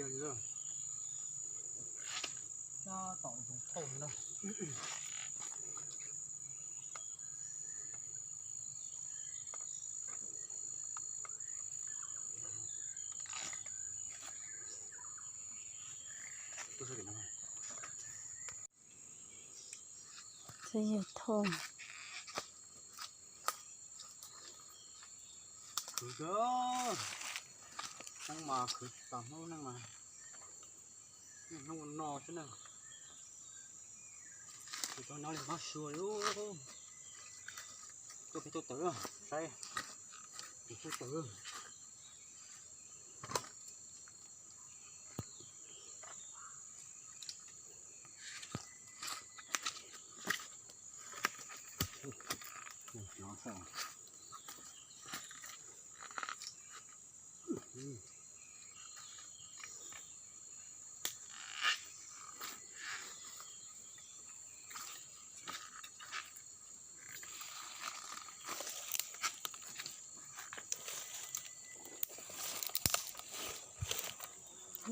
Twb yog thauj. Khwv kawg, hnub mas khwv tsis tau hnub neej mas, hnub no xwb na. Tsis tau nyob li hmab sua li. Tuaj peb tuaj tawm saib, tuaj tawm.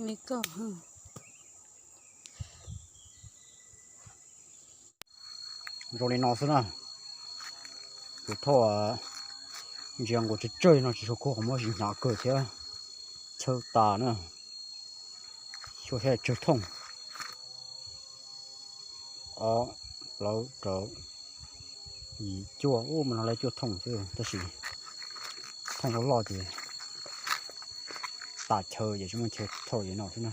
Li koj. Zoo li no xwb na. Tus thauj ntsia nkaus tsawg tsawg no tsis tshua kub qhov muab zis hnyav kawg thiab. Chaw tas na. Xyuas saib tsawg thooj. Ob, plaub, rau, yim, cuaj, ub mas no lawv cuaj thooj xwb tab sis thooj loj loj ces tas chaw ces tsis muaj chaw thauj ces no xwb na.